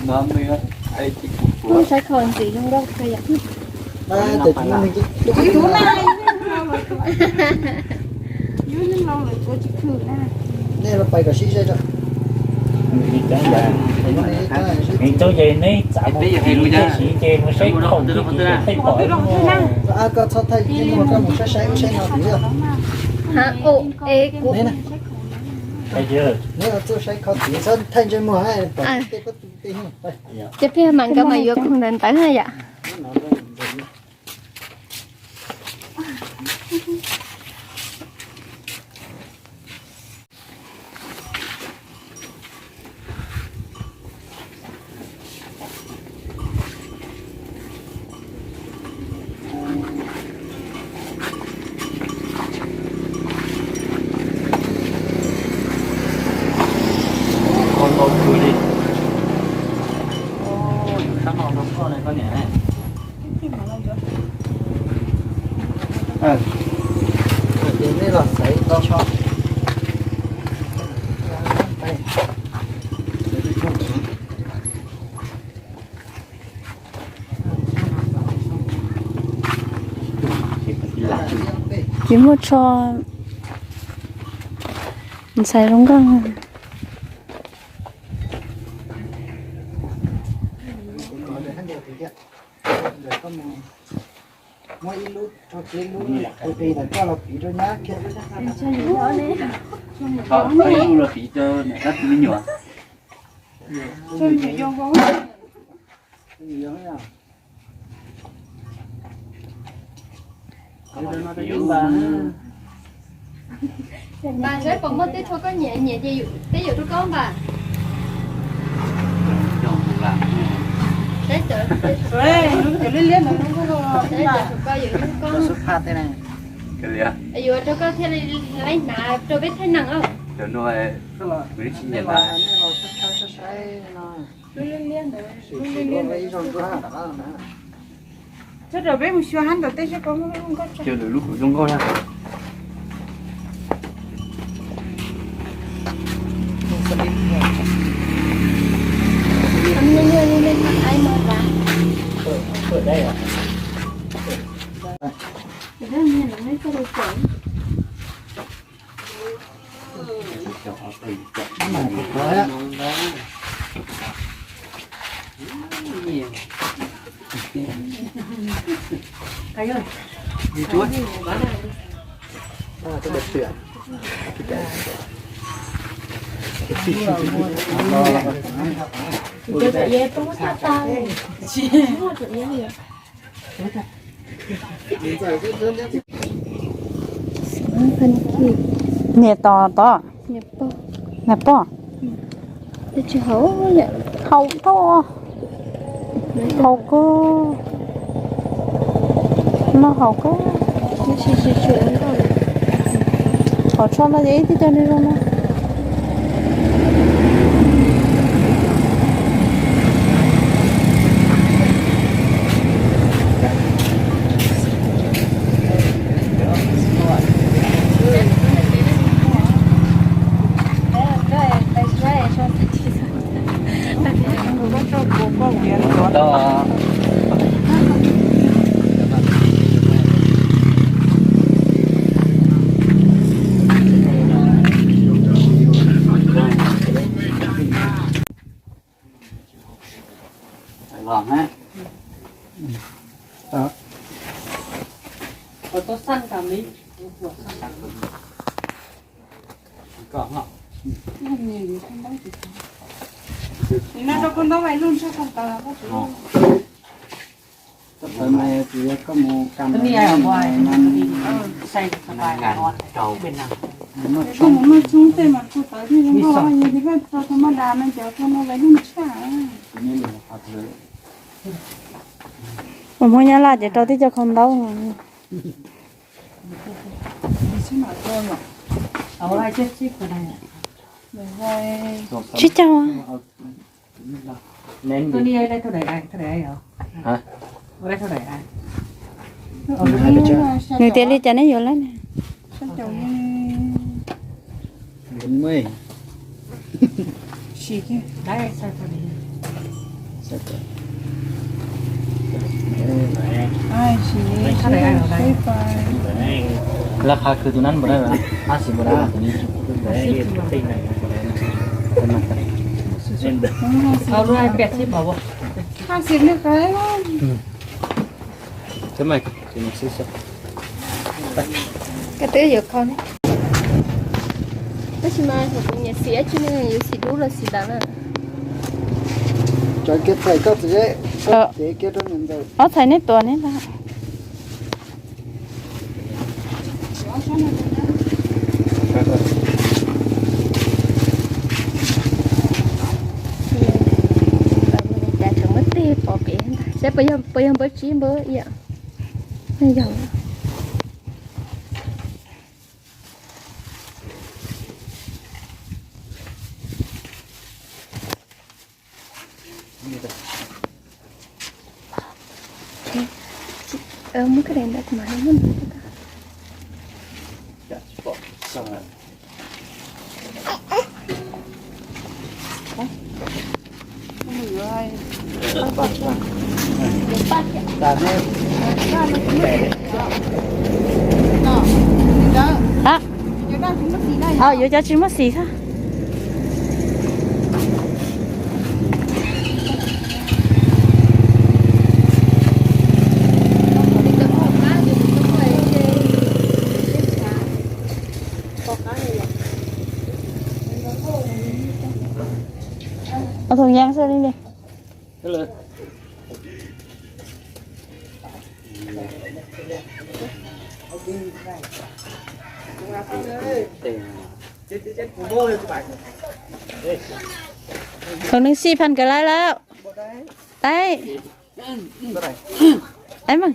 Kuv saib kho ntxiv zoo nkauj kawg yom. Nej los pais kom sib ze tso. Nws txawm neb txav mus siv ces mus saib kho ntxiv ces tej pom. Koj txhob thaij ntsej muag, koj mus saib saib ub saib no tid. Neb txhob saib kho tid, txhob thaij ntsej muag, pom tej koj tu tej. Ces peb mam nkawd mam yuav khoom ntawd ntawd na yom. Kho ntau kawg li. Sab no rau koj ne koj niam. Ces nej los xaiv tau. Tsis muaj tsho, ntxhais zoo nkauj. Muab ib lub rau peb lub, tus pem ntawm koj los piv rau nyab kiag. Ib lub los piv rau niam tab tus me nyuam. Mas saib puas muaj tej tsho koj nyiam, nyiam ces peb yuav rau koj mas. Saib cov, saib cov tshuav koj yuav rau koj, yuav rau koj thiaj li hnav rau peb thaij nees os. Txhob rau peb mus xyuas hab ntawm tej seb puas muaj lub nkauj tso. Lub kuv zoo nkauj na. Niam tos tod. Niam pog. Haus tau. Haus kawg. No haus kawg. Haus tsho no ces ib tib co ni zoo no. Ua Hmoob Nyab Laj ces rau tib co khau ntaub. Tsib caug. Nws tias li cas neb yuav lawm ne? Lab qhab khwv tus nab npaum dab, ab xiv npaum dab tus ni. Hab xiv npaum dab. Koj twb yuav kho ne. Tab sis mas kuv nyiam xim dab tsi ne, yuav xim dub los xim dav na. Cov kiab txhais koj txiv, koj cev kiab rau nws ntawd. Ob txhais neb tuav neb ntag. Cas tseem muab tig pov pem ntag, saib puas yog npawb tsib npawb ib yam. Yog. Muab koj daim ntawd kuv mam li muab ntawd. Hab, yuav cov tsis muaj xim xwb. Ua thoo yeeb xwb li li. Khẩu nướng xi phần cái lá láo. Đấy. Đấy mà.